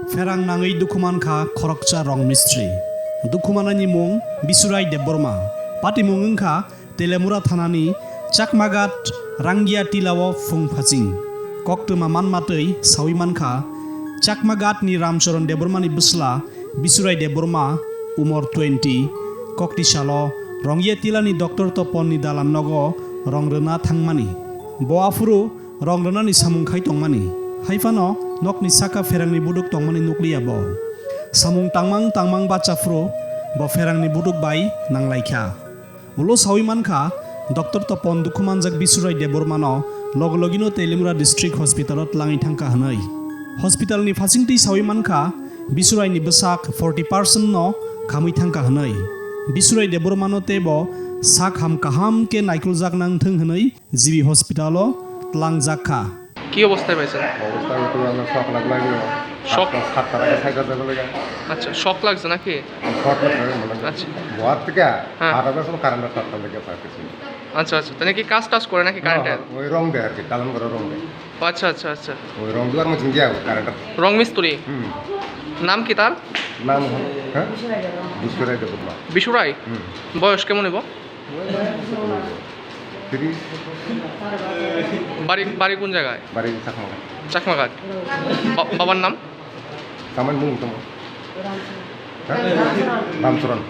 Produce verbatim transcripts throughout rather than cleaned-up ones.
Pherang nangwi dukhu mankha khoroksa rong mistri. Dukhu manani mung Bisurai Debbarma. Patimung wngkha Telemura thanani Chakmaghat Rangia Tilao phung phaching. Koktwma manmatwi sawi mankha, Chakmaghatni Ramcharan Debbarmani bwsla Bisurai Debbarma, umor twenty, kokti salo Rangia Tilani Doctor Toponni dalan nogo rong rwna thangmani. Bo aphuru rong rwnani samung khai tongmani. Haiphano nokni saka pherangni buduk tongmani nukliya bo. Samung tangmang tangmang bachaphuru bo pherangni buduk bai nanglaikha. Ulo sawi mankha, Doctor Topon dukhumanjak Bisurai Debbarmano logo logino Telimura District Hospital-o tlangwi thangkha hwnwi. Hospital-ni phasingtwi sawi mankha, Bisuraini bwsak forty percent no khamwi thangkha hwnwi. Bisurai Debbarmano teibo sak ham kaham khe naikuljak nang thung hwnwi G B hospital-o tlangjak kha. কি অবস্থায় পাইছেন? অবস্থা একটু আমার শক লাগলো। শক? সাতটা, সাতটা আগে সাইকেল যাবে লাগে। আচ্ছা, শক লাগছে নাকি? শক লাগছে, মানে, আচ্ছা। বহাত থেকে হ্যাঁ। হাত আবার সব কারেন্টের শক লাগা পাইতেছি। আচ্ছা, আচ্ছা। তাহলে কি কাজ টাজ করে নাকি কারেন্টের? হ্যাঁ, ওই রং দেয় আর কি, টালান করে রং দেয়। ও আচ্ছা, আচ্ছা, আচ্ছা। ওই রং দেওয়ার মধ্যে গিয়ে কারেন্টের। রং মিস্ত্রি? হুম। নাম কি তার? নাম হ-, হ্যাঁ? বিশ্বরায় দেববর্মা। বিশ্বরায়? হুম। বয়স কেমন হইব? তিরিশ। বাড়ি, বাড়ি কোন জায়গায়? বাড়ি চাকমাঘাট। চাকমাঘাট। বা-, বাবার নাম? আমার মুখ তোমার। হ্যাঁ? রামচরণ।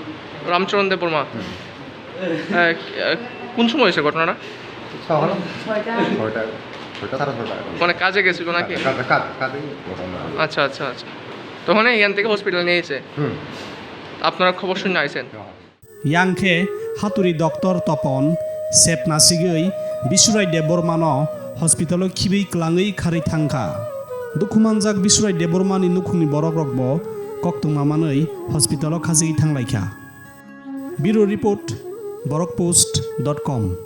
রামচরণ দেববর্মা। হুম। আহ, আহ, কোন সময় হয়েছে ঘটনাটা? সকালে। ছয়টা। ছয়টা, ছয়টা, সাড়ে ছয়টা। মানে কাজে গেছিল নাকি? কাজে, কাজে, কাজে, কাজে ঘটনা। আচ্ছা, আচ্ছা, আচ্ছা। তখন এখান থেকে হসপিটাল নিয়ে এসে হুম। আপনারা খবর শুনে আইছেন? হ্যাঁ। Yang khe haturi doctor Topon sepna sigwi Bisurai Debbarmano hospital-o khibwi klangwi kharwi thangkha. Dukhumanjak Bisurai Debbarmani nukhungni borokrokbo koktwma manwi hospital-o khachigwi thanglaikha. Bureau Report, borok post dot com.